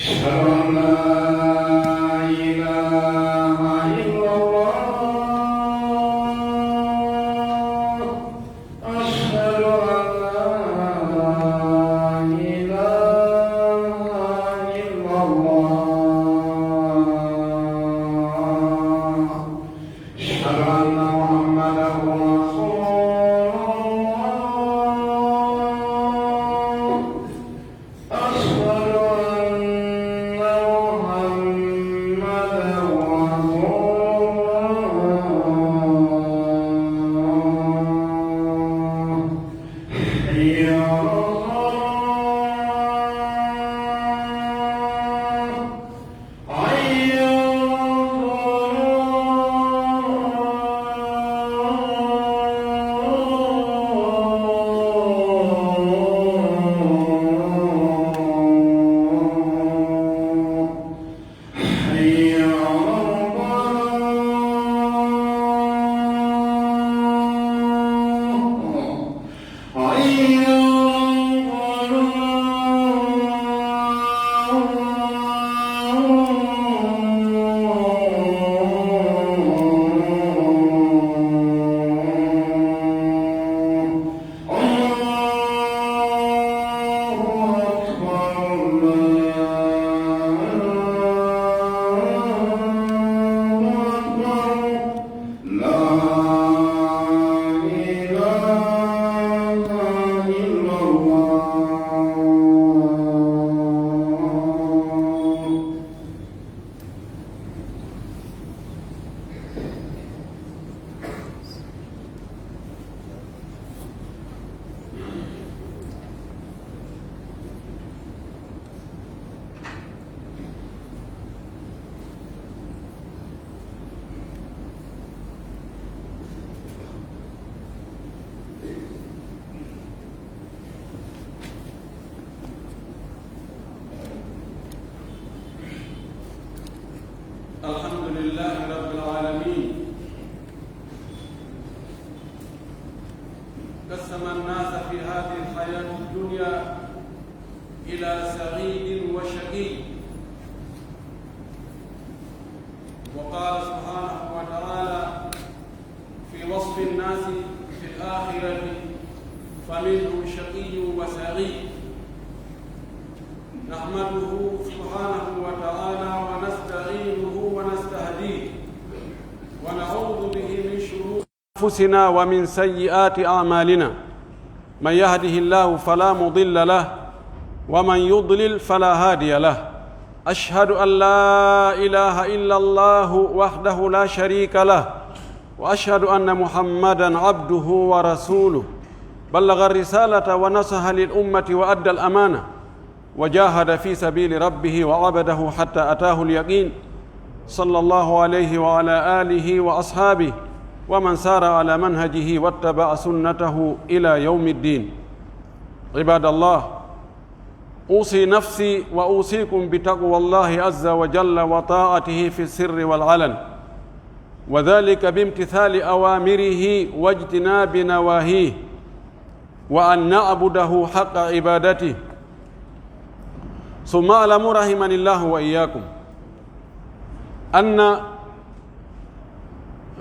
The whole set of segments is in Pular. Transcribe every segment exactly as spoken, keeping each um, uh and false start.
أشهد أن لا إله إلا الله. أشهد أن لا إله إلا الله. أشهد أن محمدا رسول الله. أشهد أن محمدا رسول الله. حي على الصلاة. حي على الصلاة. حي على الفلاح. حي على الفلاح. الله أكبر، الله أكبر. لا إله إلا الله. الحمد لله رب العالمين. قسم الناس في هذه الحياة الدنيا إلى سعيد وشقي. وقال سبحانه وتعالى في وصف الناس في الآخرة: فمنهم شقي وسعيد. نحمده سبحانه وتعالى ونستعينه ونستهديه ونعوذ به من شرور أنفسنا ومن سيئات أعمالنا. من يهده الله فلا مضل له، ومن يضلل فلا هادي له. أشهد أن لا إله إلا الله وحده لا شريك له، وأشهد أن محمدا عبده ورسوله. بلغ الرسالة ونصح للأمة وأدى الأمانة. وجاهد في سبيل ربه وعبده حتى أتاه اليقين، صلى الله عليه وعلى آله وأصحابه ومن سار على منهجه واتبع سنته إلى يوم الدين. عباد الله، أوصي نفسي وأوصيكم بتقوى الله عز وجل وطاعته في السر والعلن، وذلك بامتثال أوامره واجتناب نواهيه، وأن نعبده حق عبادته. ثم اعلموا رحمني الله وإياكم أن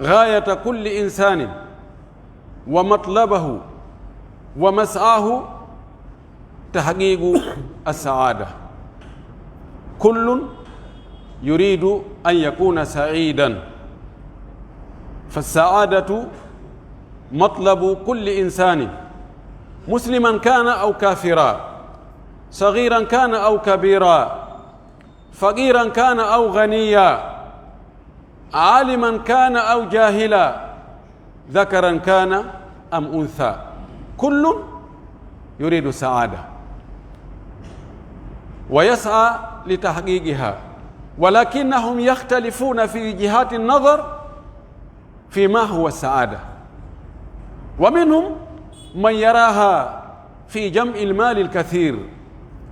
غاية كل إنسان ومطلبه ومسعاه تحقيق السعادة. كل يريد أن يكون سعيدا، فالسعادة مطلب كل إنسان، مسلما كان أو كافرا، صغيرا كان أو كبيرا، فقيرا كان أو غنيا، عالما كان أو جاهلا، ذكرا كان أم أنثى، كل يريد السعادة ويسعى لتحقيقها، ولكنهم يختلفون في جهات النظر فيما هو السعادة. ومنهم من يراها في جمع المال الكثير،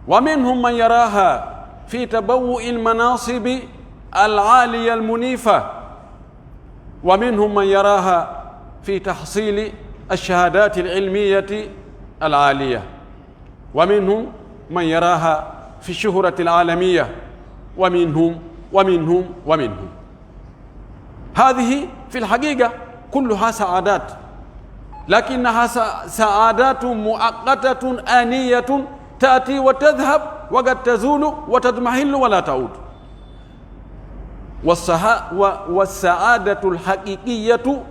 ومنهم من يراها في تبوء المناصب العالية المنيفة، ومنهم من يراها في تحصيل الشهادات العلمية العالية، ومنهم من يراها في الشهرة العالمية، ومنهم، ومنهم، ومنهم. هذه في الحقيقة كلها سعادات، لكنها س-، سعادات مؤقتة آنية، تأتي وتذهب، وقد تزول وتضمحل ولا تعود. والسها-، و-، والسعادة الحقيقية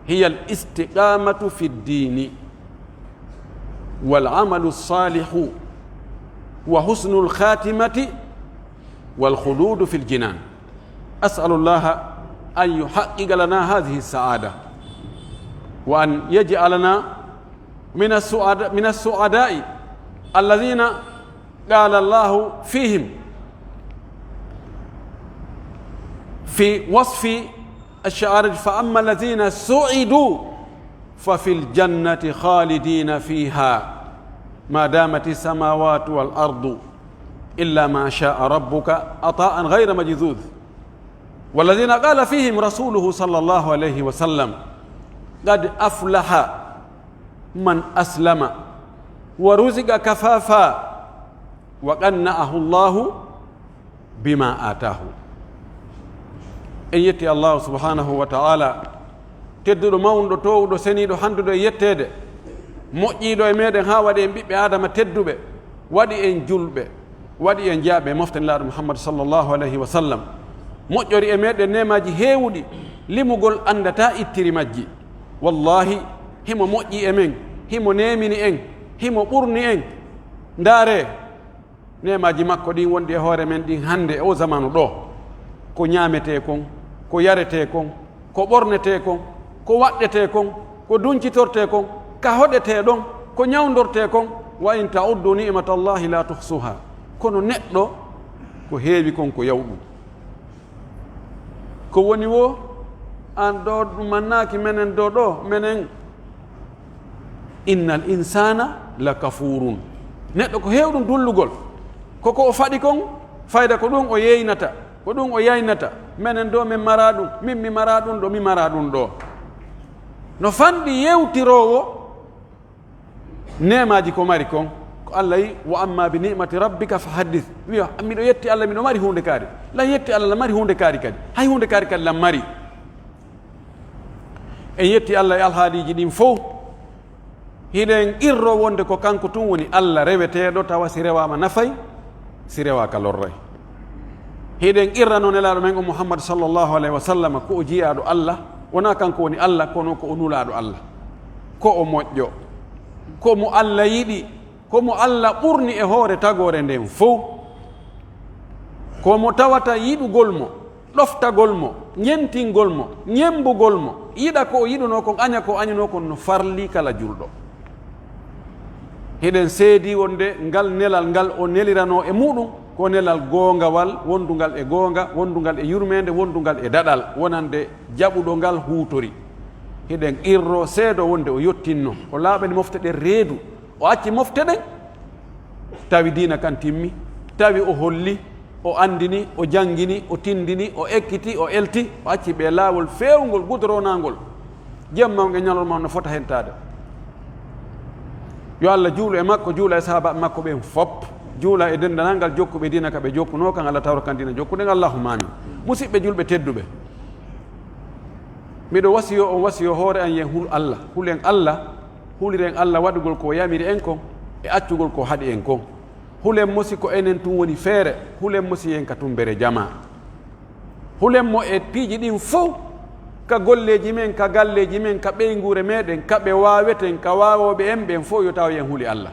هي الاستقامة في الدين، والعمل الصالح، وحسن الخاتمة، والخلود في الجنان. أسأل الله أن يحقق لنا هذه السعادة، وأن يجعلنا من السعداء، من السعداء الذين قال الله فيهم في وصف الشعارج: فأما الذين سعدوا ففي الجنة خالدين فيها ما دامت السماوات والأرض إلا ما شاء ربك عطاء غير مجذوذ. والذين قال فيهم رسوله صلى الله عليه وسلم: قد أفلح من أسلم ورزق كفافا وقنعه الله بما آتاه. En yetti Allaahu subhaanahu wa ta'aalaa, tedduɗo, mawnuɗo, toowuɗo, seniiɗo, handuɗo e yetteede, moƴƴiiɗo e meɗen haa waɗi en ɓiɓɓe Aadama tedduɓe, waɗi en julɓe, waɗi en jiyaaɓe e mofte Nelaaɗo Muhammad sallallaahu alayhi wa sallam, moƴƴori e meɗen neemaaji heewuɗi, limugol anndataa ittiri majji. Wallaahi, himo moƴƴi e men, himo neemini en, himo ɓurni en. Ndaaree, neemaaji makko ɗin wonɗi e hoore men ɗin hannde e oo zamanu ɗoo, ko ɲaametee kon, ko yaretee kon, ko ɓornetee kon, ko waɗɗetee kon, ko duncitortee kon, ka hoɗetee ɗon, ko ɲawndortee kon, "وإن تعدوا نعمة الله لا تحصوها." Kono neɗɗo, ko heewi kon ko yawɗum. Ko woni woo, an ɗoo ɗum mannaaki menen ɗoo ɗoo, menen, "إن الإنسان لكفور." Neɗɗo ko heewɗum dullugol. Ko ko o faɗi kon, fayda ko ɗum o yeynata, ko ɗum o yaynata. Menen ɗoo men maraa ɗum, min mi maraa ɗum ɗoo, mi maraa ɗum ɗoo. No fanɗi yewtiroowo neemaaji ko mari kon, ko Alla yi, "وأما بنعمة ربك فحدث." Wi'a, "Miɗo yetti Alla, miɗo mari huunde kaari." Lan yetti Alla, lan mari huunde kaari kadi. Hay huunde kaari kadi lan mari. En yetti Alla e alhaaliiji ɗin fow. Hiɗen qirroo wonde ko kanko tun woni Alla reweteeɗo, tawa si rewaama nafay, si rewaaka lorray. Hiɗen qirranoo Nelaaɗo men on Muhammad sallallaahu alayhi wa sallam, ko o jiyaaɗo Alla, wonaa kanko woni Alla, kono ko o nulaaɗo Alla. Ko o moƴƴo, ko mo Alla yiɗi, ko mo Alla ɓurni e hoore tagoore nden fow. Ko mo tawata yiɗugol mo, ɗoftagol mo, ɲentingol mo, ɲembugol mo, yiɗa ko o yiɗunoo kon, aɲa ko o aɲunoo kon no farli kala julɗo. Hiɗen seedii wonde ngal nelal ngal o neliranoo e muɗum ko nelal goongawal, wondungal e goonga, wondungal e yurmeende, wondungal e daɗal, wonande jaɓuɗo ngal huutori. Hiɗen qirroo seedo wonde o yottinno, o laaɓani mofte ɗen reedu, o acci mofte ɗen, tawi diina kan timmi, tawi o holli, o anndini, o janngini, o tinndini, o ekkiti, o elti, o acci ɓe laawol feewngol, gudoronaangol. Jemma on e ɲalorma on no fota hentaade. Yo Alla juulu e makko, juula e sahaabaaɓe makko ɓen fop, juula e denndaangal jokkuɓe diina ka ɓe jokkunoo kan, Alla tawra kan diina jokkuɗen, Allahumma amin. Musiɓɓe julɓe tedduɓe, miɗo wasiyoo on wasiyoo hoore an, yo en hul Alla, hulen Alla, huliren Alla waɗugol ko o yamiri en kon e accugol ko o haɗi en kon. Hulen mo si ko enen tun woni feere, hulen mo si en ka tumbere jamaa. Hulen mo e piiji ɗin fow, ka golleeji men, ka galleeji men, ka ɓeynguure meɗen, ka ɓe waaweten, ka waawooɓe en ɓen fow, yo taw en huli Alla.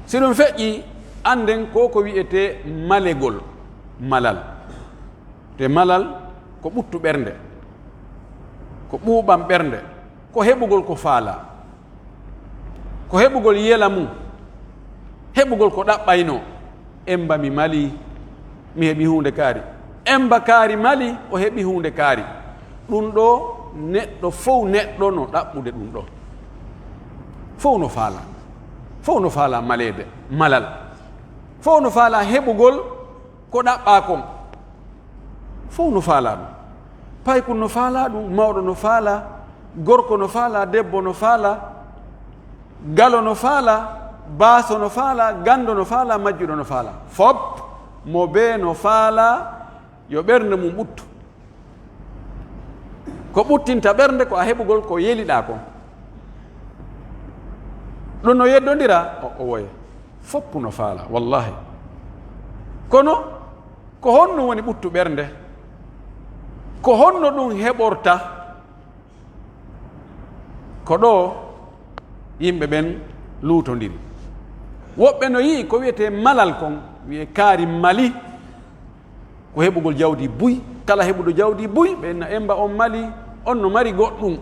Si ɗum feƴƴii, annden ko ko wi'etee malegol, malal. Te malal ko ɓuttu ɓernde, ko ɓuuɓan ɓernde, ko heɓugol ko faalaa. Ko heɓugol yela mum, heɓugol ko ɗaɓɓaynoo. Emba mi malii, mi heɓii huunde kaari. Emba kaari malii, o heɓii huunde kaari. Ɗum ɗoo, neɗɗo fow neɗɗo no ɗaɓɓude ɗum ɗoo. Fow no faalaa. Fow no faalaa maleede, malal. Fow no faalaa heɓugol ko ɗaɓɓaa kon. Fow no faalaa ɗum. Paykun no faalaa ɗum, mawɗo no faalaa, gorko no faalaa, debbo no faalaa, galo no faalaa, Baaso no faalaa, ganndo no faalaa, majjuɗo no faalaa. Fop mo bee no faalaa yo ɓernde mum ɓuttu. Ko ɓuttinta ɓernde ko a heɓugol ko yeliɗaa kon. Ɗum no yeddondira, o, o woye. Fop no faalaa, wallaahi. Kono, ko honno woni ɓuttu ɓernde? Ko honno ɗum heɓorta? Ko ɗoo yimɓe ɓen luutondiri. Woɓɓe no yi'i ko wi'etee malal kon, wi'ee kaari Mali, ko heɓugol jawdi buy. Kala heɓuɗo jawdi buy, ɓe inna Emba on Mali, on no mari goɗɗum.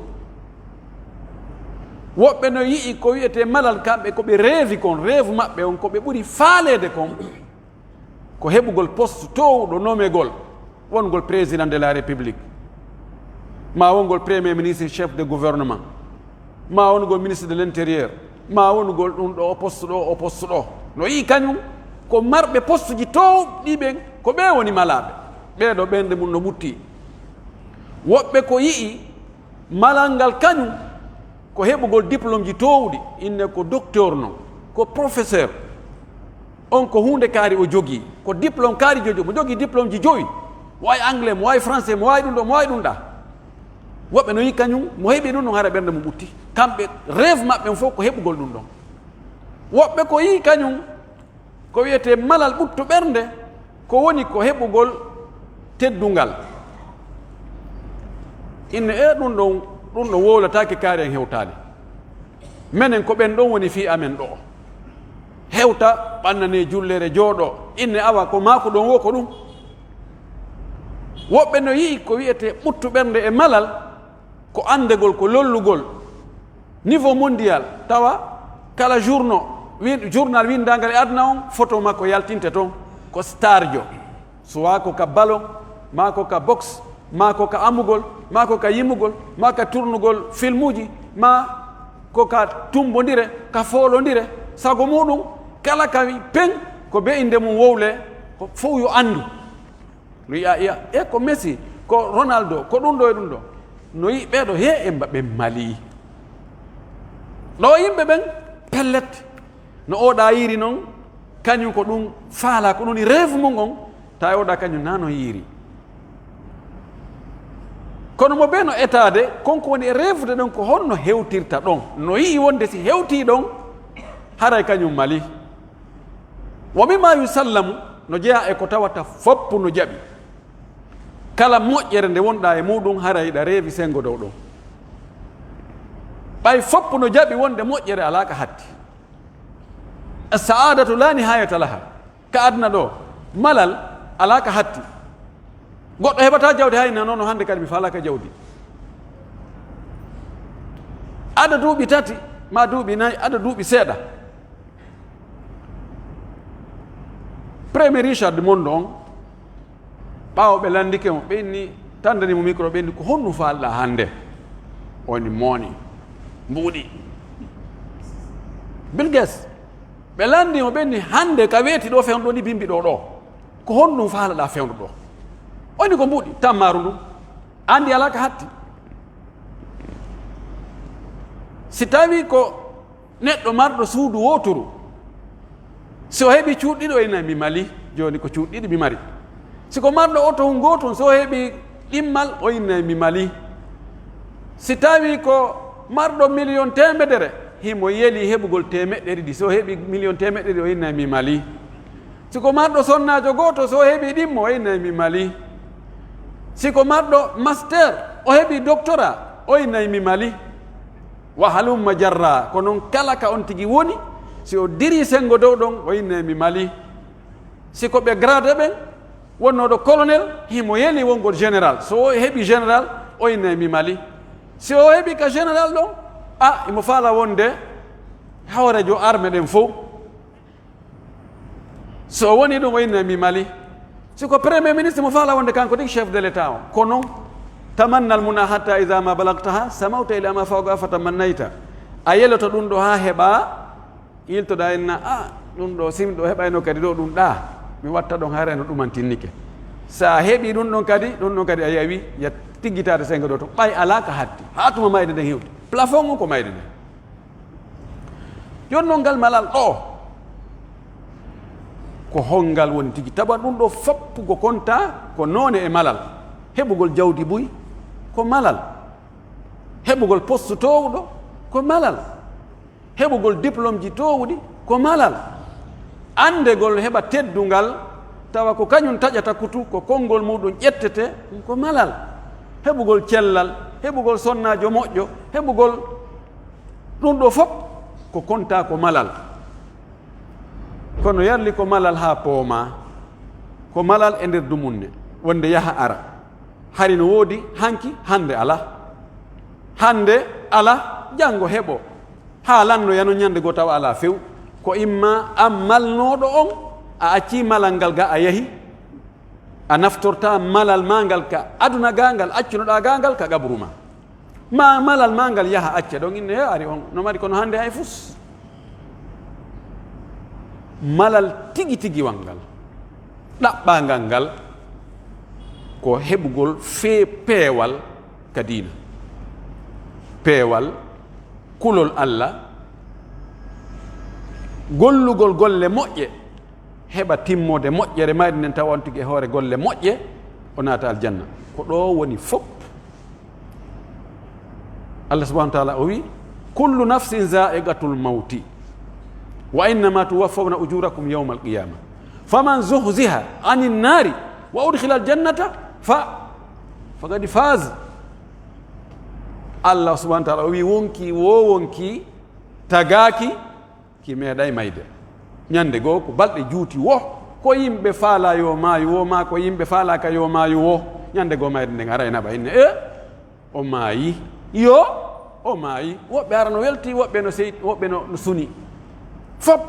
Woɓɓe no yi'i ko wi'etee malal, kamɓe ko ɓe reevi kon, reevu maɓɓe on, ko ɓe ɓuri faaleede kon, ko heɓugol poste toowuɗo nomegol, wongol président de la République, maa wongol premier ministre, chef de gouvernement, maa wongol ministre de l'intérieur, maa wongol ɗum ɗo o poste ɗo, o poste ɗo. No yi'i kañum ko marɓe posteji toowɗi ɓen, ko ɓe woni malaaɓe. Ɓee ɗoo ɓernde mum no ɓutti. Woɓɓe ko yi'i malal ngal kañum ko heɓugol diplômeji toowɗi, inne ko docteur non, ko professeur. On ko huunde kaari o jogii, ko diplôme kaari jojo, mo jogii diplômeji jowi, mo waawi anglais, mo waawi français, mo waawi ɗum ɗo, mo waawi ɗum ɗaa. Woɓɓe no yi'i kañum, mo heɓi ɗum ɗon hara ɓernde mum ɓutti. Kamɓe rêve maɓɓe on fof ko heɓugol ɗum ɗon. Woɓɓe ko yi'i kañum, ko wi'etee malal ɓuttu ɓernde, ko woni ko heɓugol teddungal. Inne, e ɗum ɗon, ɗum ɗon wowlataake kaari en hewtaali. Menen ko ɓen ɗon woni fii amen ɗoo. Hewta, ɓannanee jullere, jooɗoo. Inne, awa, ko maaku ɗon wo ko ɗum. Woɓɓe no yi'i ko wi'etee ɓuttu ɓernde e malal, ko anndegol, ko lollugol. Niveau mondial, tawa kala journo-, win-, journal winndaangal e aduna on, photo makko yaltinte ton, ko starjo. Soit ko ka ballon, maa ko ka boxe, maa ko ka amugol, maa ko ka yimugol, maa ka turnugol filmuuji, maa ko ka tumbondire, ka foolondire. Sago muɗum, kala ka wi-, pen, ko be innde mum wowle, ko fow yo anndu. No yi'a, yi'a, e ko Messi, ko Ronaldo, ko ɗum ɗo e ɗum ɗo. No yi'i ɓee ɗoo, he e mba-, ɓe Mali. Ɗoo yimɓe ɓen, pellet, no oɗa yiiri non, kañum ko ɗum faalaa, ko ɗum woni rêve mum on, tawa oɗa kañum naa no yiiri. Kono mo bee no etaade, kon ko woni e rêvude ɗon, ko honno hewtirta ɗon. No yi'i wonde si hewtii ɗon, haray kañum Mali. Wa mimma yusallamu, no jeyaa e ko tawata fow no jaɓi. Kala moƴƴere nde wonɗaa e muɗum, haray hiɗa reevi senngo dow ɗon. Ɓay fow no jaɓi wonde moƴƴere alaa ka hatti. As-sa'adatu la nihayata laha. Ka aduna ɗoo, malal alaa ka hatti. Goɗɗo heɓataa jawdi hay nano no hannde kadi mi faalaaka jawdi. Ada duuɓi tati, maa duuɓi nayi, ada duuɓi seeɗa. Premier Richard Mondo on, ɓaawo ɓe lanndike mo, ɓe inni, tandani mo micro, ɓe inni, "Ko honɗum faalɗaa hannde?" O inni, "Mooni, mbuuɗi." Bill Gates, ɓe lanndi mo, ɓe inni, "Hannde ka weeti ɗoo fewndo ɗoo ni bimbi ɗoo ɗoo. Ko honɗum faalɗaa fewndo ɗoo?" O inni, "Ko mbuuɗi, tammaaru ndun. Anndi alaa ka hatti." Si tawii ko neɗɗo marɗo suudu wooturu, si o heɓii cuuɗi ɗiɗi, o innay mi Mali, jooni ko cuuɗi ɗiɗi mi mari. Si ko marɗo oto hun gootun, si o heɓii ɗimmal, o innay mi Mali. Si tawii ko marɗo miliyon teemedere, himo yeli heɓugol teemeɗɗe ɗiɗi. Si o heɓii miliyon teemeɗɗe ɗiɗi, o innay mi Mali. Si ko marɗo sonnaajo gooto, so o heɓii ɗimmo, o innay mi Mali. Si ko marɗo master, o heɓii doctorat, o innay mi Mali. Wa halumma jarra, ko non kala ka on tigi woni, si o dirii senngo dow ɗon, o innay mi Mali. Si ko ɓe grade ɓen, wonnooɗo colonel, himo yeli wongol général. So o heɓii général, o innay mi Mali. Si o heɓii ka général ɗon, a, himo faala wonde hooreejo arme ɗen fow. So o woni ɗum, o innay mi Mali. Si ko premier ministre, mo faala wonde kanko tigi chef de l'État on. Kono, tamannal muna hatta idha ma balagtaha, samawta ila ma fawqa fa tamannayta. A yeloto ɗum ɗo haa heɓa, iltoɗa inna, a, ɗum ɗo, si mi ɗo heɓayno kadi ɗo ɗum ɗa, mi watta ɗon haray no ɗumantinnike. Sa heɓi ɗum ɗon kadi, ɗum ɗon kadi a yawi, ya tiggitaade sengo ɗo to. Ɓay alaa ka hatti. Haa tuma mayde nden hewti. Plafond on ko mayde nden. Jooni non ngal malal ɗoo, ko hongal woni tigi? Tawa ɗun ɗoo fow ko kontaa ko noone e malal. Heɓugol jawdi buy, ko malal. Heɓugol postu toowuɗo, ko malal. Heɓugol diplômeji toowuɗi, ko malal. Anndegol heɓa teddungal, tawa ko kañun taƴata kutu, ko konngol muɗun ƴettete, ko malal. Heɓugol cellal, heɓugol sonnaajo moƴƴo, heɓugol ɗun ɗoo fow ko kontaa ko malal. Kono yarli ko malal haa poomaa, ko malal e nder dumunne, wonde yaha ara. Hari no woodi hanki, hande alaa. Hande alaa, janngo heɓo. Haalanno yano ñande goo tawa alaa few. Ko imma an malnooɗo on, a accii malal ngal ga a yahi, a naftortaa malal maa ngal ka aduna gaa ngal, accunoɗaa gaa ngal ka qabru maa. Maa malal maa ngal yaha acca ɗon, inne he ari on, no mari kono hande hay fus. Malal tigi tigi wal ngal, ɗaɓɓaangal ngal, ko heɓugol fee peewal ka diina. Peewal, kulol Alla, gollugol golle moƴƴe, heɓa timmoode moƴƴere mayri nden, tawa on tigi e hoore golle moƴƴe, o naata aljanna. Ko ɗoo woni fow. Allah subhanahu wa ta'ala o wi'i, "Kullu nafsin za'iqatul mawti, wa innama tuwaffawna ujurakum yawmal qiyama. Faman zuhziha anin nari wa udkhila aljannata fa, faqad faz." Allah subhanahu wa ta'ala o wi'i, "Wonkii woo wonkii tagaaki, ki meeɗay mayde." Ñande goo ko balɗe juuti wo, ko yimɓe faalaa yo maayu wo, maa ko yimɓe faalaaka yo maayu wo. Ñande goo mayde nden aray naɓa inne, "E, o maayi." Yo, o maayi. Woɓɓe hara no welti, woɓɓe no sey-, woɓɓe no, no suni. Fow.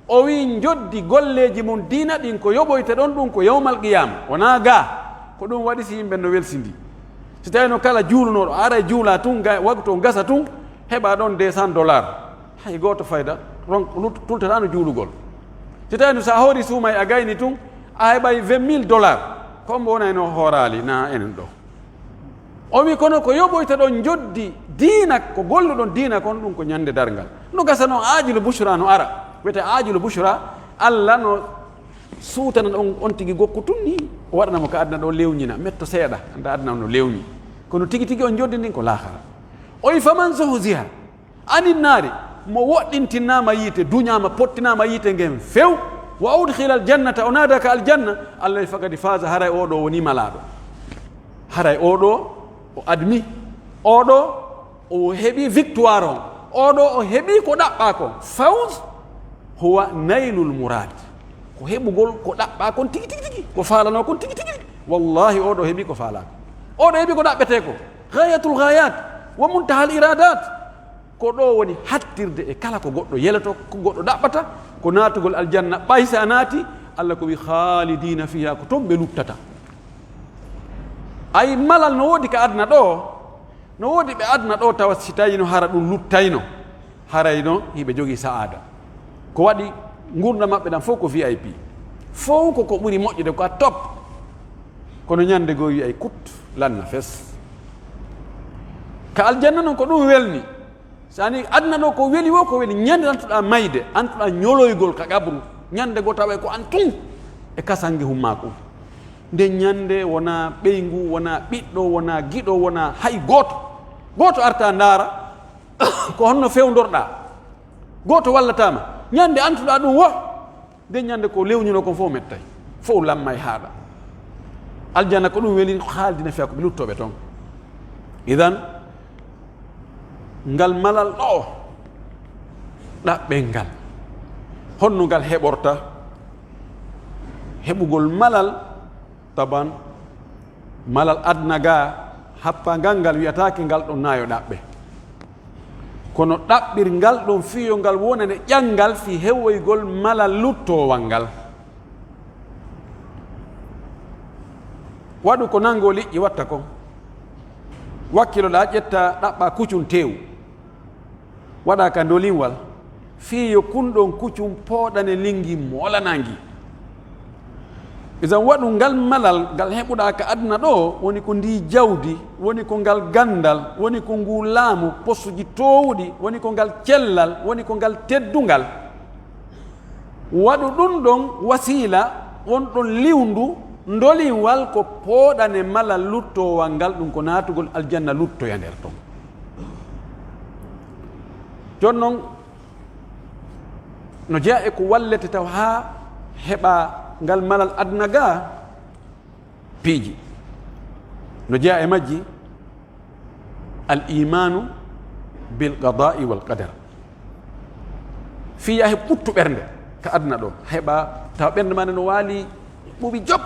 O wi'i, njoddi golleeji mun diina ɗin ko yoɓoyte ɗon ɗun ko yawmal qiyaama. Wonaa gaa. Ko ɗun waɗi si yimɓe no welsindi. Si tawino kala juulunooɗo, a aray juula tun, ga-, waktu on gasa tun, heɓa ɗon deux cents dollars. Hay gooto fayda, ron-, lut-, tultataano juulugol. Si tawino sa hoori suumay a gayni tun, a heɓay vingt mille dollars. Ko hombo wonayno hooraali na enen ɗoo? O wi'i, kono ko yoɓoyta ɗon njoddi diina, ko golluɗon diina kon, ɗun ko ñande darngal. No gasa non aajilu bushra no ara. Wiyete aajilu bushra, Alla no suutana on, on tigi gokku tun ni, o waɗana mo ka aduna ɗoo lewñina, metto seeɗa, anda aduna on no lewñi. Kono tigi tigi on njoddi ndin ko laakara. O wi'i, "Faman zuhziha anin naari", mo woɗɗintinaama yiite, duñaama, pottinaama yiite ngen few, "wa udkhila aljannata", o naata ka aljanna, Allah wi'i, "faqad faza", haray oo ɗoo woni malaaɗo. Haray oo ɗoo o admi, oo ɗoo o heɓi victoire on, oo ɗoo o heɓi ko ɗaɓɓaa kon. Fawz huwa naylul murad. Ko heɓugol ko ɗaɓɓaa kon tigi, tigi, tigi. Ko faalanoo kon tigi, tigi, tigi. Wallahi, oo ɗoo heɓi ko faalaa kon. Oo ɗoo heɓi ko ɗaɓɓetee ko. Ghayatul ghayat wa muntahal iradat. Ko ɗoo woni hattirde e kala ko goɗɗo yeloto, ko goɗɗo ɗaɓɓata, ko naatugol aljanna. Ɓay si a naati, Allah ko wi'i, "Khalidina fiha", ko ton ɓe luttata. Ay, malal no woodi ka aduna ɗoo, no woodi ɓe aduna ɗoo tawa si tawino hara ɗun luttayno, harayno hiɓe jogii sa'aada. Ko waɗi ngurndan maɓɓe ɗan fow ko V I P. Fow ko ko ɓuri moƴƴude, ko a top. Kono ñande goo wi'ay kut, lanna fes. Ka aljanna non ko ɗun welni. Si a nii aduna ɗoo ko weli woo, ko weli ñande antuɗaa mayde, antuɗaa ñoloygol ka qabru, ñande goo taway ko an tun e kasangehun maa kun. Nden ñande wonaa ɓeyngu, wonaa ɓiɗɗo, wonaa giɗo, wonaa hay gooto. Gooto artaa ndaara ko honno fewndorɗaa. Gooto wallataa ma. Ñande antuɗaa ɗun woo, nden ñande ko lewñunoo kon fow mettay. Fow lammay haaɗa. Aljanna ko ɗun weli, ko haaldi na fiya ko ɓe luttooɓe ton. Idan, ngal malal ɗoo, ɗaɓɓen ngal. Honno ngal heɓorta? Heɓugol malal, taban, malal aduna gaa, happangal ngal wi'ataake ngal ɗon na yo ɗaɓɓe. Kono ɗaɓɓir ngal ɗon fii yo ngal wonane ƴanngal fii hewoygol malal luttoowal ngal. Waɗu ko nanngoo liƴƴi watta kon. Wakkiloɗaa, ƴettaa, ɗaɓɓaa kucun teewu. Waɗaa ka ndolinwal, fii yo kun ɗon kucun pooɗane lingi moolanaa ngi. Isan waɗu ngal malal ngal heɓuɗaa ka aduna ɗoo, woni ko ndii jawdi, woni ko ngal ganndal, woni ko nguu laamu, posuji toowuɗi, woni ko ngal cellal, woni ko ngal teddungal. Waɗu ɗun ɗon wasiila, on ɗon liwndu, ndoliwal ko pooɗane malal luttoowal ngal, ɗun ko naatugol aljanna luttoya nder ton. Jon non, no jeyaa e ko wallete taw haa heɓa ngal malal aduna gaa, piiji. No jeyaa e majji, al imaanu bil qadaa'i wal qadar. Fii yaa heɓ ɓuttu ɓernde ka aduna ɗoo, heɓa taw ɓernde maa nde no waali ɓuuɓi jop.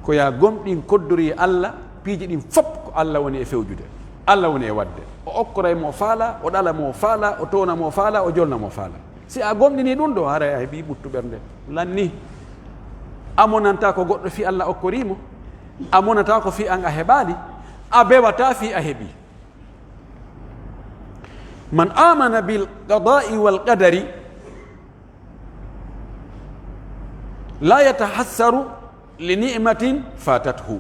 Ko yaa gomɗin koddori e Alla, piiji ɗin fof ko Alla woni e fewjude, Alla woni e waɗde. O okkoray mo o faala, o ɗala mo o faala, o towna mo o faala, o jolna mo o faala. Si a gomɗinii ɗun ɗoo, haray a heɓii ɓuttu ɓernde. Lanni, a monantaa ko goɗɗo fii Alla okkorii mo, a monataa ko fii an a heɓaali, a bewataa fii a heɓii. Man amana bil qadaa'i wal qadari, la yatahassaru li ni'matin fatathu,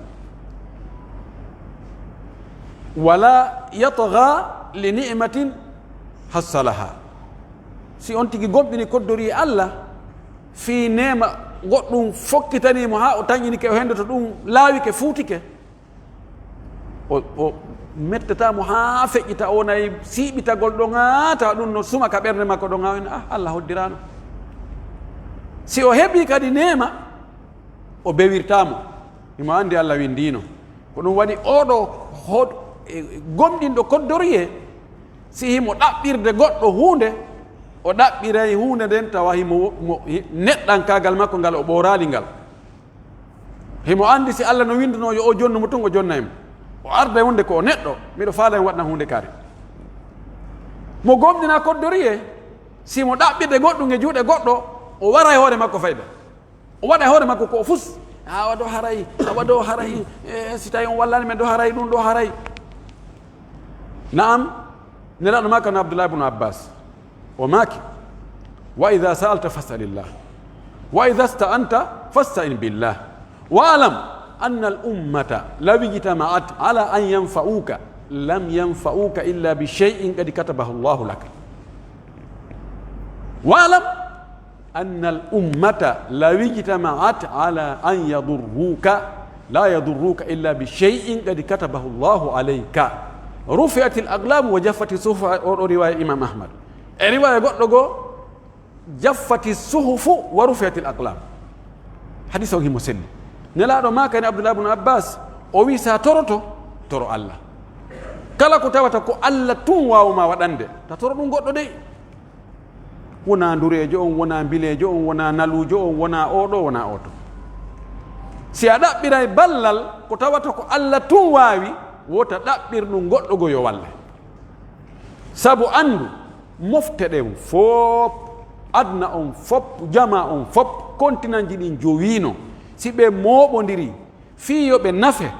wala yatgha li ni'matin hassalaha. Si on tigi gomɗini koddori e Alla, fii neema goɗɗun fokkitanii mo haa o tanƴinike, o hendoto ɗun laawike, fuutike, o, o mettataa mo haa feƴƴita, o wonay siiɓitagol ɗon, haa tawa ɗun no suma ka ɓernde makko ɗon, haa o wi'a, "Ah, Alla hoddiraano." Si o heɓii kadi neema, o bewirtaa mo. Himo anndi Alla winndiino. Ko ɗun waɗi oo ɗoo hood-, e, gomɗinɗo koddoriyee, si himo ɗaɓɓirde goɗɗo huunde, o ɗaɓɓiray huunde nden tawa himo, mo, hi-, neɗɗankaagal makko ngal o ɓooraali ngal. Himo anndi si Alla no winndunoo yo o jonnu mo tun, o jonnay mo. O arday wonde ko o neɗɗo, miɗo faalaa en waɗna huunde kaari. Mo gomɗinaa koddoriyee, si mo ɗaɓɓirde goɗɗun e juuɗe goɗɗo, o waray hoore makko fayda. O waɗay hoore makko ko o fus. Awa ɗoo haray, awa ɗoo haray, eh, si tawi on wallaali men ɗoo haray, ɗun ɗoo haray. Na'am, Nelaaɗo maaki no Abdullah ibn Abbas. O maaki, "Wa idha sa'alta fas'alillah. Wa idha ista'anta fasta'in billah. Wa'lam anna al-ummata law ijtama'at ala an yanfa'uka, lam yanfa'uka illa bi shay'in qad katabahu Allahu laka." Wa'lam anna al-ummata law ijtama'at ala an yadurruka, la yadurruka illa bi shay'in qad katabahu Allahu alayka. Rufi'atil aqlamu wa jaffati suhuf, o, o riwaya Imam Ahmad. E riwaya goɗɗo goo, "Jaffati suhufu wa rufi'atil aqlam." Hadis on himo selli. Nelaaɗo maakani Abdullah ibn Abbas, o wi'i, "Si a toroto, toro Alla. Kala ko tawata ko Alla tun waawu ma waɗande, ta toro ɗun goɗɗo dey. Wonaa ndureejo on, wonaa mbileejo on, wonaa naluujo on, wonaa oo ɗoo, wonaa oo too. Si a ɗaɓɓiray ballal ko tawata ko Alla tun waawi, wota ɗaɓɓir ɗun goɗɗo goo yo walle." Sabu anndu, mofte ɗen fof, aduna on fof, jamaa on fof, kontinanji ɗin jowiino, si ɓe mooɓondiri fii yo ɓe nafe,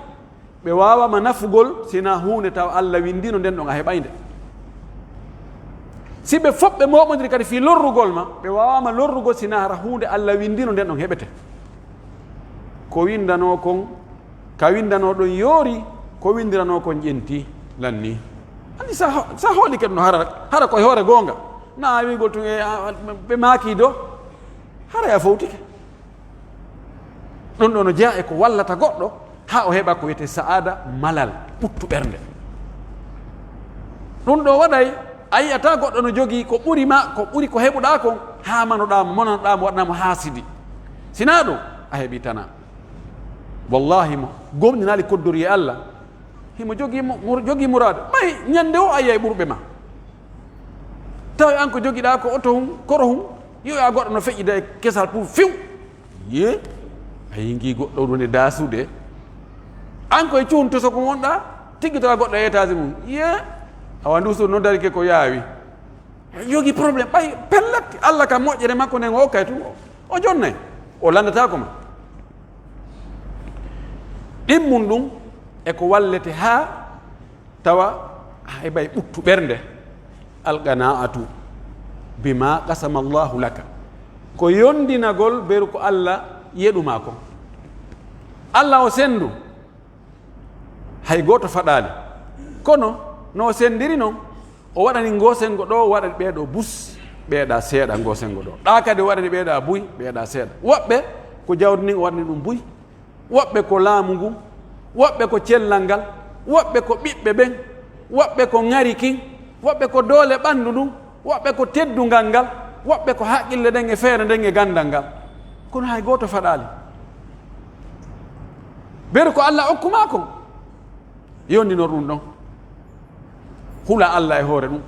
ɓe waawaama nafugol, si hinaa huunde tawa Alla winndiino nden ɗon a heɓay nde. Si ɓe fof ɓe mooɓondiri kadi fii lorrugol ma, ɓe waawaama lorrugol, si hinaa hara huunde Alla winndiino nden ɗon heɓete. Ko winndanoo kon, ka winndanoo ɗon yoori, ko winndiranoo kon ƴenti, lanni. Anndi sa ho-, sa hoolike ɗun hara, hara ko e hoore goonga. Na a wi'ugol tun e, a, a, ɓe maaki do, haray a fowtike. Ɗun ɗoo no jeyaa e ko wallata goɗɗo haa o heɓa ko wi'etee sa'aada, malal, ɓuttu ɓernde. Ɗun ɗoo waɗay a yi'ataa goɗɗo no jogii ko ɓuri ma, ko ɓuri ko heɓuɗaa kon, haa manoɗaa mo, monanoɗaa mo, waɗanaa mo haasidi. Si naa ɗun, a heɓii tanaa. Wallaahi, mo gomɗinaali koddoriyee Alla, himo jogii mo, mo jogii muraadu. Ɓay ɲande woo a yi'ay ɓurɓe ma. Tawi an ko jogiɗaa ko oto hun, koro hun, yi'oya goɗɗo no feƴƴida e kesal pour fiw. Ye, a yingii goɗɗo ɗun e daasude. An ko e cuhun toso ko wonɗaa, tiggitoɗaa goɗɗo e etaasi mun. Ye, awa ndu suudu non darike ko yaawi. Yogi problème, ɓay pellet, Alla ka moƴƴere makko nden o okkay tun, o, o jonnay. O landataako ma. Ɗimmun ɗun e ko wallete haa tawa a heɓay ɓuttu ɓernde. Al-qanaa'atu bima qasama Allahu laka. Ko yondinagol beru ko Alla yeɗu maa kon. Alla o senndu, hay gooto faɗaali. Kono no o senndiri non, o waɗani ngoo senngo ɗoo, o waɗani ɓee ɗoo bus, ɓee ɗaa seeɗa ngoo senngo ɗoo. Ɗaa kadi o waɗani ɓee ɗaa buy, ɓee ɗaa seeɗa. Woɓɓe ko jawdi ndin o waɗani ɗum buy, woɓɓe ko laamu ngun, woɓɓe ko cellal ngal, woɓɓe ko ɓiɓɓe ɓen, woɓɓe ko ŋari kin, woɓɓe ko doole ɓanndu ndun, woɓɓe ko teddungal ngal, woɓɓe ko haqqille ɗen e feere nden e ganndal ngal. Kono hay gooto faɗaali. Beru ko Alla okku maa kon, yondinor ɗum ɗon. Hula Alla e hoore ɗum.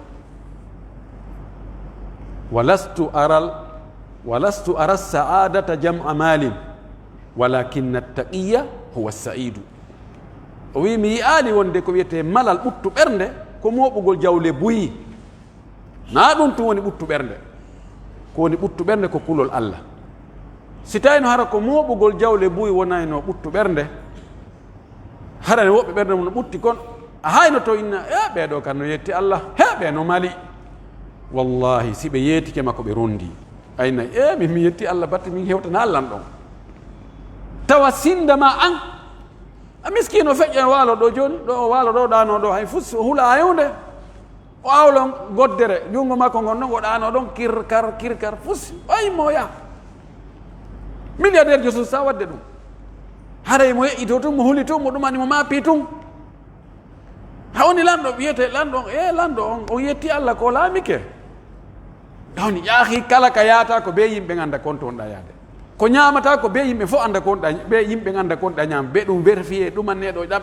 "Walastu aral, walastu ara sa'adata jam'a malin, walakinna taqiyya huwa sa'idu." O wi'i, "Mi yi'aali wonde ko wi'etee malal ɓuttu ɓernde ko mooɓugol jawle buy." Naa ɗum tun woni ɓuttu ɓernde. Ko woni ɓuttu ɓernde ko kulol Alla. Si tawino hara ko mooɓugol jawle buy wonayno ɓuttu ɓernde, hara ne woɓɓe ɓernde mum no ɓutti kon, a hayno to inna, "E, ɓee ɗoo kan no yetti Alla, he, ɓee no mali." Wallahi, si ɓe yeetike ma ko ɓe rondi, a inna, "E, min mi yetti Alla, batte min hewtana Alla ɗon." Tawa sinda ma an, a miskiino feƴƴa waalo ɗoo jooni, ɗoo o waalo ɗoo ɗaanoo ɗoo, hay fus o hula ayownde. O awlon goddere, junngo makko ngon non, o ɗaanoo ɗon, kirkar, kirkar, fusi, ay mo yaa. Milliardaire jo suusaa waɗde ɗum. Haray mo yeƴƴitoo tun, mo hulitoo, mo ɗumani mo maapi tun. Ha woni lanɗo, wiyete lanɗo on, e lanɗo on, on yetti Alla ko laamike. Hawni, yaahi, kala ka yaata ko be yimɓe annda kon to wonɗaa yaade. Ko ñaamata ko be yimɓe fof annda kon ɗa, be yimɓe annda kon ɗa ñaam, be ɗum vérifié, ɗumanne ɗo ɗam.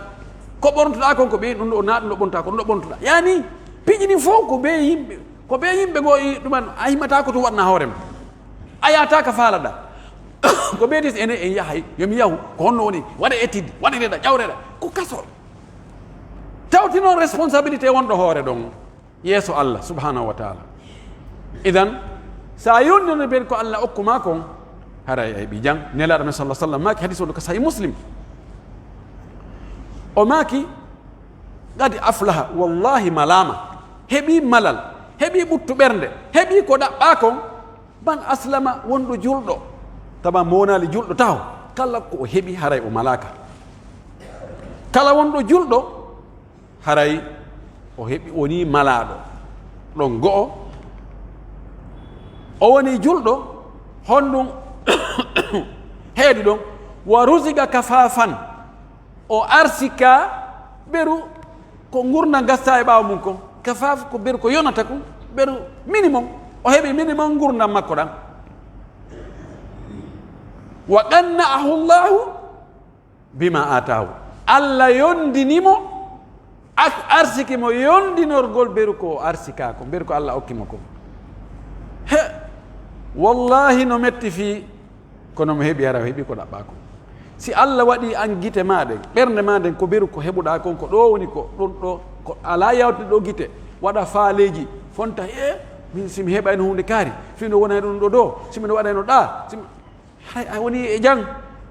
Ko ɓorntoɗaa kon ko be ɗum ɗo, na ɗum ɗo ɓonta, ko ɗum ɗo ɓontoɗaa. Yani, piiji ɗin fof ko be yimɓe, ko be yimɓe goo i ɗuman, a himmata ko tun waɗna hoore ma. A yaata ka faalaɗaa. Ko be dis ene en yahay, yo mi yahu, ko honno woni, waɗa étude, waɗireɗa, ƴawreɗa, ko kaso. Tawti noon responsabilité wonɗo hoore ɗon. Yeeso Allah subhanahu wa taala. Idan, sa yondinori ben ko Allah okku ma kon, haray a heɓi jam. Nelaaɗo men sallallahu alaihi wasallam maaki, hadis on ko Sahih Muslim. O maaki, "Qad aflaha, wallahi malaama, heɓi malal, heɓi ɓuttu ɓernde, heɓi ko ɗaɓɓa kon, man aslama, wonɗo julɗo, tama mo wonaali julɗo taho, kala ko o heɓi haray o malaaka. Kala wonɗo julɗo, haray o heɓi, woni malaaɗo." Ɗon go'o, o woni julɗo, honɗum heedi ɗon? "Wa ruziqa kafafan", o arsika beru ko ngurndan gasta e ɓaawo mum kon. Kafaf ko beru ko yonata kon, beru minimum. O heɓi minimum ngurndan makko ɗan. "Wa qanna'ahu Allahu bima ataahu." Allah yondini mo, ak-, arsiki mo yondinorgol beru ko o arsika ko, beru ko Allah okki mo ko. He, wallahi no metti fii, kono mo heɓi hara o heɓi ko ɗaɓɓa ko. Si Allah waɗi an gite ma ɗen, ɓernde ma nden, ko beru ko heɓuɗa kon, ko ɗo woni ko, ɗon ɗo, ko ala yawtude ɗo gite, waɗa faaleeji, fonta, e, min si mi heɓayno huunde kaari, fii no wonayno ɗum ɗo ɗo, si mi no waɗayno ɗa, si mi Hay a woni e jam,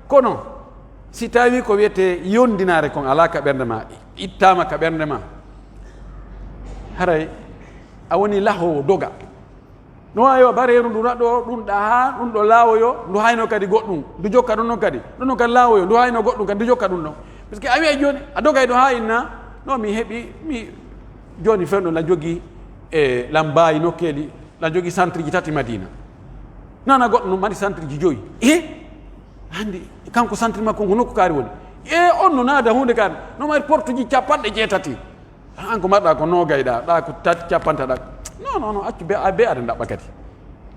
kono si tawi ko wiyetee yondinaare kon alaa ka ɓernde ma, ittaama ka ɓernde ma, haray a woni lahoowo doga. No waawi yo bareeru ndu naɗo ɗum ɗa haa ɗum ɗo laawoyo, ndu hayno kadi goɗɗum, ndu jokka ɗum ɗon kadi, ɗum ɗon kadi laawoyo, ndu hayno goɗɗum kadi, ndu jokka ɗum ɗon. Parce que a wi'ay jooni, a dogay ɗo haa inna, no mi heɓi, mi jooni fewndo na jogii e lambaayi nokkeeli, na jogii centre ji tati Madina. Nana goɗɗo no mari centre ji joyi. E? Handi, kanko centre makko ngu nokku kaari woni. E, on no naada huunde kaari. No mari porte ji capanɗe jeetati. An ko marɗa ko noogay ɗa, ɗa ko tati capanɗe ɗa. Non, non, non, accu be, a be aɗa ndaɓɓa kadi.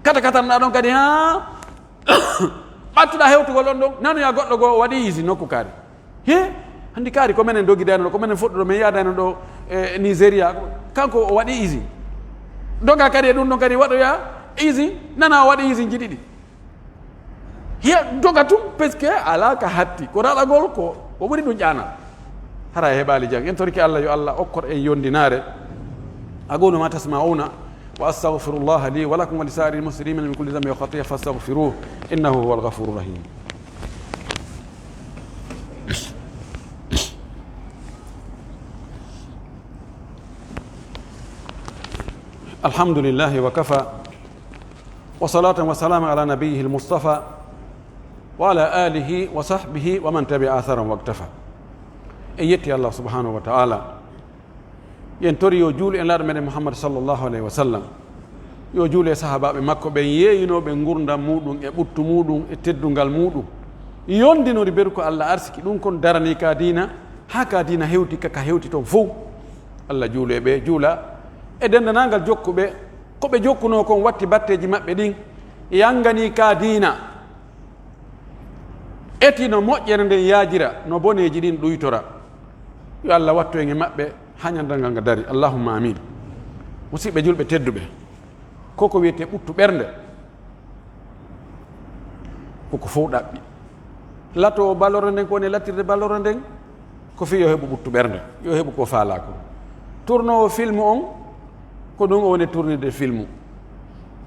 Kata katan ɗa ɗon kadi, ha? Ɓattuɗa hewtugol on ɗon, nanoya goɗɗo goo o waɗi isi nokku kaari. He? Handi kaari ko menen dogidayno ɗo, ko menen fuɗɗuɗo, men yaadayno ɗo, e, Nigeria. Kanko o waɗi isi. Doga kadi e ɗum ɗon kadi waɗoya isi, nana o waɗi isi ji ɗiɗi. Hiya doga tun, parce que alaa ka hatti. Ko raɗagol ko, ko ɓuri ɗum ƴaana. Hara e heɓaali jam. En torike Allah, yo Allah okkor en yondinaare. أقول ما تسمعون وأستغفر الله لي ولكم ولسائر المسلمين من كل ذنب وخطيئة فاستغفروه إنه هو الغفور الرحيم. الحمد لله وكفى، وصلاة وسلام على نبيه المصطفى، وعلى آله وصحبه ومن تبع أثرهم واقتفى. En yetti Allah subhanahu wa ta'ala. Yen tori yo juulu en laaɗo meɗen Muhammad sallallahu alayhi wa sallam. Yo juulu e sahaabaaɓe makko ɓen yeeyinooɓe ngurndan muuɗum e ɓuttu muuɗum e teddungal muuɗum. Yondinori beru ko Allah arsiki ɗum kon darani ka diina, haa ka diina hewti ka ka hewti ton fow. Allah juulu e ɓe, juula e denndanangal jokkuɓe ko ɓe jokkunoo kon watti batteeji maɓɓe ɗin, yangani ka diina. Eti no moƴƴere nden yaajira, no boneeji ɗin ɗuytora. Yo Allah wattu en e maɓɓe, haa ɲandal ngal nga dari. Allahumma amin. Musiɓɓe julɓe tedduɓe, ko ko wiyetee ɓuttu ɓernde, ko ko fow ɗaɓɓi. Lato balore nden, ko woni lattirde balore nden, ko fii yo heɓu ɓuttu ɓernde, yo heɓu ko faalaa kon. Turnoowo filmu on, ko ɗum o woni turnirde filmu.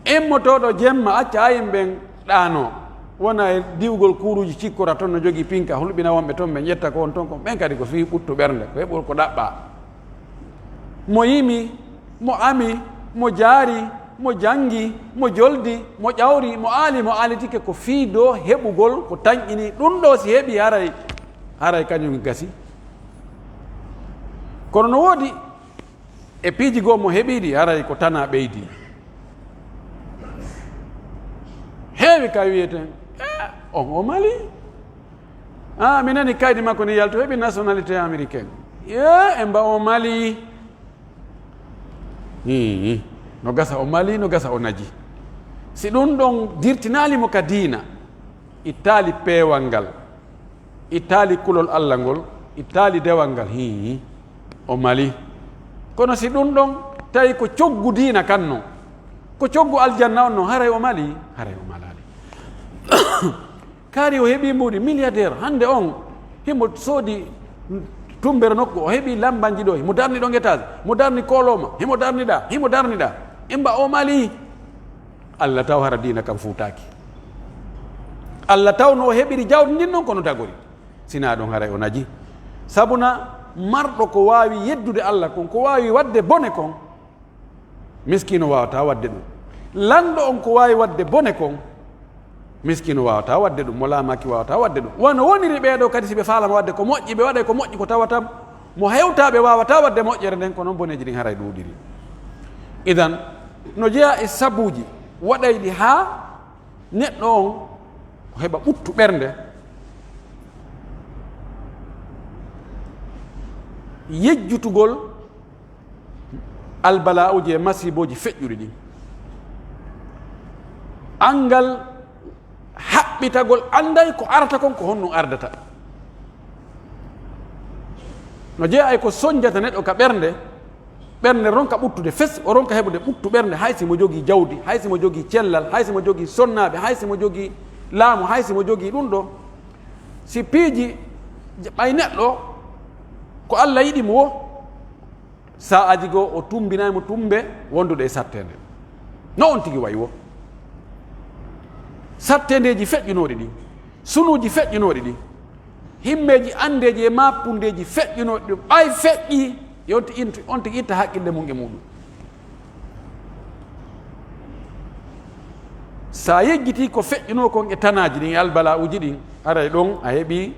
Immotooɗo jemma, acca ayen ɓen ɗaanoo, wona e diwgol kuuruuji cikkora ton no jogii pinka, hulɓina wonɓe ton, ɓe ƴetta ko on ton kon. Ɓen kadi ko fii ɓuttu ɓernde, ko heɓugol ko ɗaɓɓaa. Mo yimi, mo ami, mo jaari, mo jangi, mo joldi, mo ƴawri, mo aali, mo aalitike, ko fii doo heɓugol ko tanƴinii. Ɗum ɗoo si heɓii, haray, haray kañum gasi. Kono no woodi e piiji goo mo heɓii ɗi, haray ko tanaa ɓeydii. Heewi ka wiyeten, "Eh, on o Mali? Ah, mi nani kaydi makko ni yaltu, heɓi nationalité américaine. Yee, e mba o Mali." Hii, no gasa o Mali, no gasa o naji. Si ɗum ɗon dirtinaali mo ka diina, ittaali peewal ngal, ittaali kulol Alla ngol, ittaali dewal ngal, hii, o Mali. Kono si ɗum ɗon tawi ko coggu diina kan non, ko coggu aljanna on non, haray o Mali, haray o Malaali. Kaari o heɓii mbuuɗi, milliardaire. Hannde on, himo soodi tumbere nokku, o heɓii lambanji ɗoo, himo darni ɗon étage, mo darni koolooma, himo darni ɗaa, himo darni ɗaa. Imba o Mali. Alla taw hara diina kan fuutaaki. Alla taw no o heɓiri jawdi ndin non kono dagori. Sinaa ɗon haray o naji. Sabuna marɗo ko waawi yeddude Alla kon, ko waawi waɗde bone kon, miskiino waawataa waɗde ɗum. Lanɗo on ko waawi waɗde bone kon, miskiino waawataa waɗde ɗum, mo laamaaki waawataa waɗde ɗum. Wano woniri ɓee ɗoo kadi, si ɓe faalama waɗde ko moƴƴi, ɓe waɗay ko moƴƴi ko tawata mo hewtaa, ɓe waawataa waɗde moƴƴere nden, ko non boneeji ɗin haray ɗuuɗiri. Idan, no jeyaa e sabuuji waɗayɗi haa neɗɗo on o heɓa ɓuttu ɓernde, yejjutugol albala'uji e masiibooji feƴƴuɗi ɗin. Anngal haɓɓitagol annday ko arata kon, ko honɗum ardata. No jeyaa e ko sonjata neɗɗo ka ɓernde, ɓernde ronka ɓuttude fes, o ronka heɓude ɓuttu ɓernde, hay si mo jogii jawdi, hay si mo jogii cellal, hay si mo jogii sonnaaɓe, hay si mo jogii laamu, hay si mo jogii ɗum ɗoo. Si piiji ɓay neɗɗo ko Alla yiɗi mo woo, sa'aaji goo o tumbinay mo tumbe wondude e satteende. No on tigi wayi woo. Satteendeeji feƴƴunooɗi ɗin, sunuuji feƴƴunooɗi ɗin, himmeeji anndeeji e maapundeeji feƴƴunooɗi ɗin, ɓay feƴƴii, yo on ti-, inti-, on tigi itta haqqille mum e muɗum. Sa yejjitii ko feƴƴunoo kon e tanaaji ɗin e albala'uuji ɗin, haray ɗon a heɓii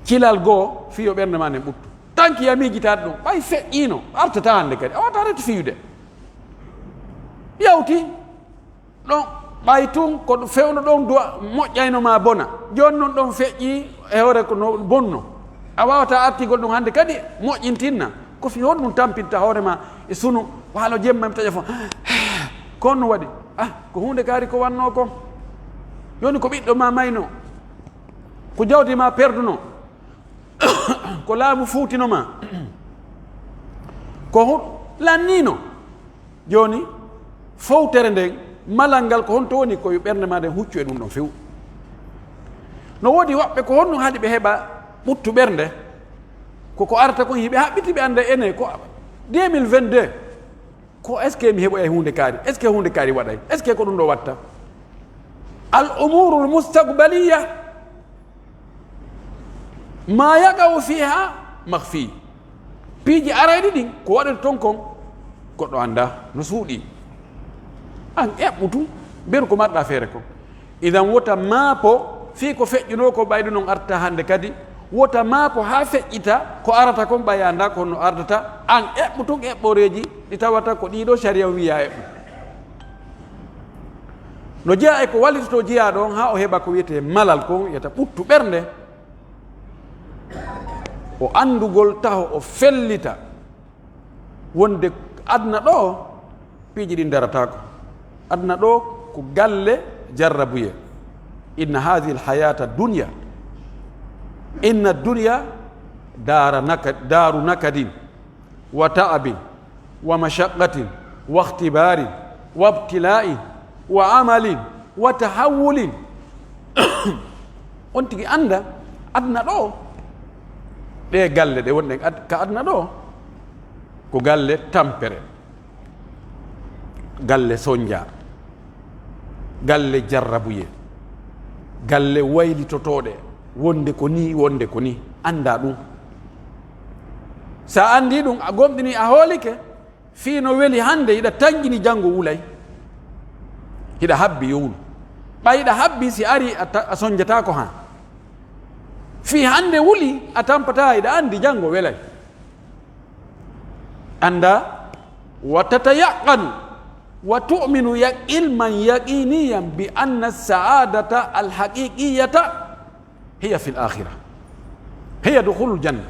cilal goo fii yo ɓernde maa nden ɓuttu. Tanki a miijitaade ɗum, ɓay feƴƴiino, artataa hannde kadi, a waawataa reti fiyude. Yawti, ɗon, ɓay tun ko ɗum fewndo ɗon du'a moƴƴayno maa bona. Jooni non ɗon feƴƴii e hoore ko no bonno. A waawataa artigol ɗum hannde kadi moƴƴintinna. Ko fii honɗum tampinta hoore maa e sunu, waalo jemma mi taƴa fo. Ko honɗum waɗi? Ah, ko huunde kaari ko wannoo kon. Jooni ko ɓiɗɗo maa maynoo. Ko jawdi maa perdunoo. Ko laamu fuutino maa. Ko hu-, lanniino. Jooni, fowtere nden, malal ngal ko honto woni? Ko yo ɓernde maa nden huccu e ɗum ɗon few. No woodi woɓɓe ko honɗum haɗi ɓe heɓa ɓuttu ɓernde? Ko ko arata kon hiɓe haɓɓiti ɓe annda ene ko deux mille vingt-deux. Ko est-ce que mi heɓoyay huunde kaari? Est-ce que huunde kaari waɗay? Est-ce que ko ɗum ɗo watta? Al umurul mustaqbaliya, ma yaqa'u fiha makhfi. Piiji arayɗi ɗin, ko waɗata ton kon, goɗɗo anndaa no suuɗii. An eɓɓu tun, mberu ko marɗaa feere kon. Idan wota maapo Fii ko feƴƴunoo ko ɓay ɗun non arta hande kadi, wota maa ko haa feƴƴita ko arata kon ɓay a anndaa ko honno ardata, an eɓɓu tun eɓɓoreeji ɗi tawata ko ɗii ɗoo sariya on wi'i a eɓɓu. No jeyaa e ko wallitotoo jiyaaɗo on haa o heɓa ko wi'etee malal kon, wi'ata ɓuttu ɓernde, o anndugol taho o fellita. Wonde aduna ɗoo, piiji ɗin darataako. Aduna ɗoo ko galle jarrabuyee. Inna hadhihi alhayata dunya, inna dunya dara naka-, daru nakadin, wa ta'abin, wa mashaqqatin, wa ikhtibaarin, wa ibtilaa'in, wa amalin, wa tahawwulin. On tigi annda aduna ɗoo, ɗee galle ɗe wonɗen ad-, ka aduna ɗoo, ko galle tampere, galle sonja, galle jarrabuyee, galle waylitotooɗe, wonde ko nii, wonde ko nii, annda ɗun. Sa anndi ɗun, a gomɗini, a hoolike, fii no weli hande, hiɗa tanƴini janngo wulay. Hiɗa habbi yo wulu. Ɓay hiɗa habbi si ari a ta-, a sonjataako han. Fii hande wuli, a tampataa, hiɗa anndi janngo welay. Annda, wa tatayaqanu, wa tu'minu yaq-, ilman yaqiniyan bi anna sa'adata alhaqiqiyata hiya fil akhira. Hiya dukhulul janna.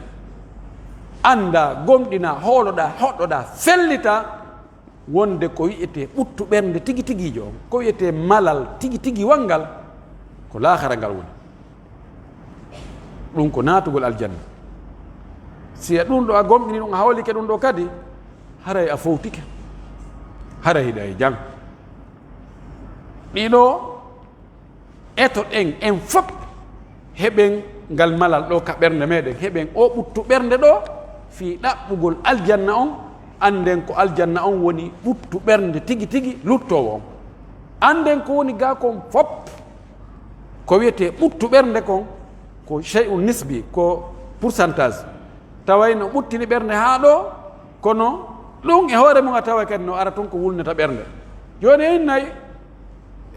Annda, gomɗina, hooloɗa, hoɗɗoɗa, fellita wonde ko wi'etee ɓuttu ɓernde tigi tigiijo on, ko wi'etee malal tigi tigiwal ngal, ko laakhara ngal woni. Ɗun ko naatugol aljanna. Si a ɗun ɗoo a gomɗini ɗun, a hawlike ɗun ɗoo kadi, haray a fowtike. Haray hiɗa e jam. Ɗiɗo, etoɗen en fow, heɓen ngal malal ɗoo ka ɓernde meɗen, heɓen oo ɓuttu ɓernde ɗoo fii ɗaɓɓugol aljanna on, annden ko aljanna on woni ɓuttu ɓernde tigi tigi luttoowo on. Annden ko woni gaa kon fow, ko wi'etee ɓuttu ɓernde kon, ko shay'un nisbi, ko pourcentage. Taway no ɓuttini ɓernde haa ɗoo, kono ɗun e hoore mun a taway kadi no ara tun ko wulnata ɓernde. Jooni en innay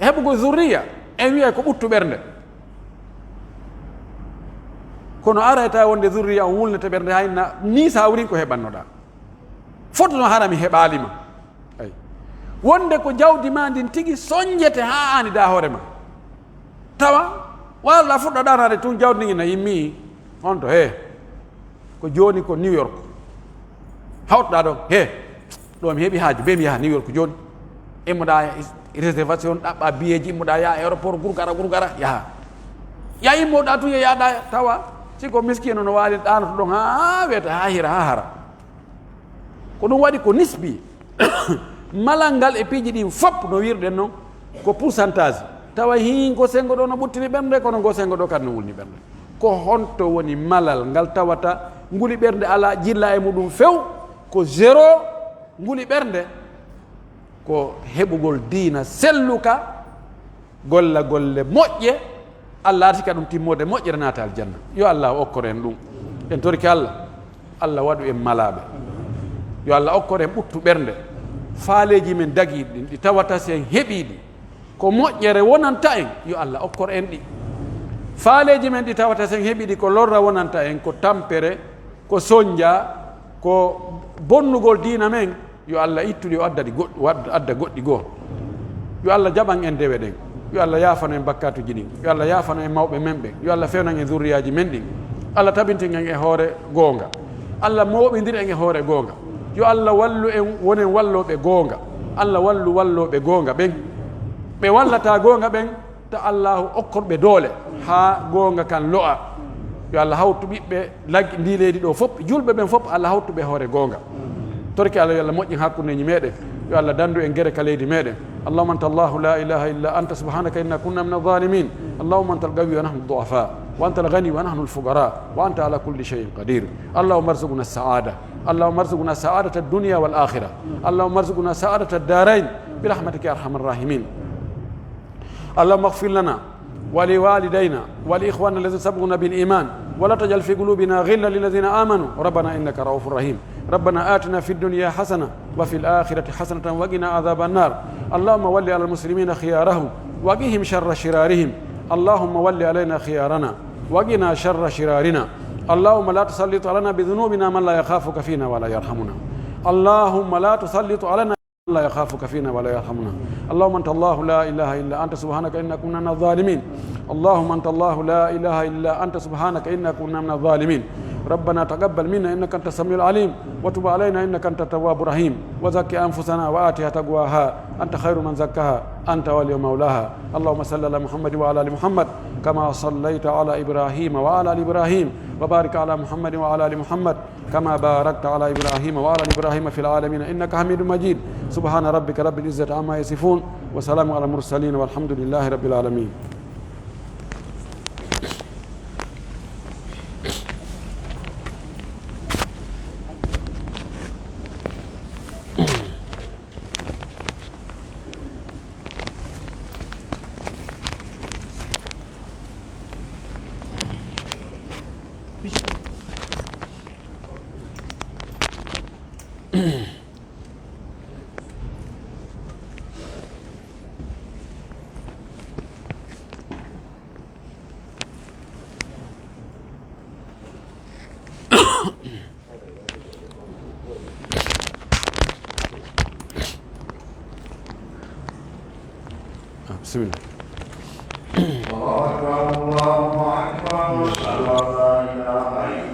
heɓugol zurriya, en wi'ay ko ɓuttu ɓernde. Kono aray tawa wonde zurriya on wulnata ɓernde, hay na nii sa wurin ko heɓannoɗaa. Foto no hara mi heɓaali ma. Ay. Wonde ko jawdi maa ndin tigi sonjete haa aani daa hoore maa. Tawa, walla fuɗɗa ɗaanaade tun jawdi ndin ina immii. On to, he. Ko jooni ko New York. Hawtoɗaa ɗon, he. Ɗo mi heɓi haaju, bee mi yaha New York jooni. Immoɗaa is-, réservation, ɗaɓɓaa biyeeji, immoɗaa yaha aéroport, gurgara, gurgara, yaha. Ya immoɗaa tun, ya yaaɗaa, tawa, si ko miskiino no waali ɗaanoto ɗon, haa weeta, haa hira, haa hara. Ko ɗun waɗi ko nisbi. Malal ngal e piiji ɗin fow no wi'irɗen non, ko pourcentage. Tawa hin ko sengo ɗo no ɓuttini ɓernde, kono ngo sengo ɗo kadi no wulni ɓernde. Ko honto woni malal ngal tawata nguli ɓernde alaa jilla e muɗum few? Ko zéro nguli ɓernde, ko heɓugol diina selluka, golla golle moƴƴe, Allah arti ka ɗum timmoode moƴƴere, naata aljanna. Yo Allah okkor en ɗum. En torike Allah, Allah waɗu en malaaɓe. Yo Allah okkor en ɓuttu ɓernde. Faaleeji men dagiiɗi ɗin, ɗi tawata si en heɓii ɗi, ko moƴƴere wonanta en, yo Allah okkor en ɗi. Faaleeji men ɗi tawata si en heɓii ɗi, ko lorra wonanta en, ko tampere, ko sonja, ko bonnugol diina men, yo Allah ittu ɗi, o adda ɗi goɗ-, o adda, adda goɗɗi goo. Yo Allah jaɓan en dewe ɗen. Yo Allah yaafano en bakkaatuuji ɗin. Yo Allah yaafano en mawɓe men ɓen. Yo Allah fewnan en zurriyaaji men ɗin. Allah tabintin en e hoore goonga. Allah mooɓindir en e hoore goonga. Yo Allah wallu en, wonen wallooɓe goonga. Allah wallu wallooɓe goonga ɓen. Ɓe wallataa goonga ɓen, ta Allaahu okkor ɓe doole haa goonga kan lo'a. Yo Allah hawtu ɓiɓɓe laggi ndii leydi ɗoo fof, julɓe ɓen fof, Allah hawtu ɓe hoore goonga. Torki Allah, yo Allah moƴƴin hakkundeeji meɗen. Yo Allah dandu en gere ka leydi meɗen. اللهم أنت الله لا إله إلا أنت سبحانك إنا كنا من الظالمين. اللهم أنت القوي ونحن الضعفاء، وأنت الغني ونحن الفقراء، وأنت على كل شيء قدير. اللهم ارزقنا السعادة. اللهم ارزقنا سعادة الدنيا والآخرة. اللهم ارزقنا سعادة الدارين برحمتك يا أرحم الراحمين. اللهم اغفر لنا ولوالدينا ولإخواننا الذين سبقونا بالإيمان ولا تجعل في قلوبنا غلا للذين آمنوا ربنا إنك رؤوف رحيم. ربنا آتنا في الدنيا حسنة وفي الآخرة حسنة وقنا عذاب النار. اللهم ول على المسلمين خيارهم وقهم شر شرارهم. اللهم ول علينا خيارنا وقنا شر شرارنا. اللهم لا تسلط علينا بذنوبنا من لا يخافك فينا ولا يرحمنا. اللهم لا تسلط علينا من لا يخافك فينا ولا يرحمنا. اللهم أنت الله لا إله إلا أنت سبحانك إنا كنا من الظالمين. اللهم أنت الله لا إله إلا أنت سبحانك إنا كنا من الظالمين. ربنا تقبل منا إنك أنت السميع العليم وتب علينا إنك أنت التواب الرحيم وزكي أنفسنا وآتها تقواها أنت خير من زكاها أنت ولي مولاها. اللهم صل على محمد وعلى آل محمد كما صليت على إبراهيم وعلى آل إبراهيم وبارك على محمد وعلى آل محمد كما باركت على إبراهيم وعلى آل إبراهيم في العالمين إنك حميد مجيد. سبحان ربك رب العزة عما يصفون وسلام على المرسلين والحمد لله رب العالمين. Ah, bismillah. الله أكبر، الله أكبر، أشهد أن لا إله إلا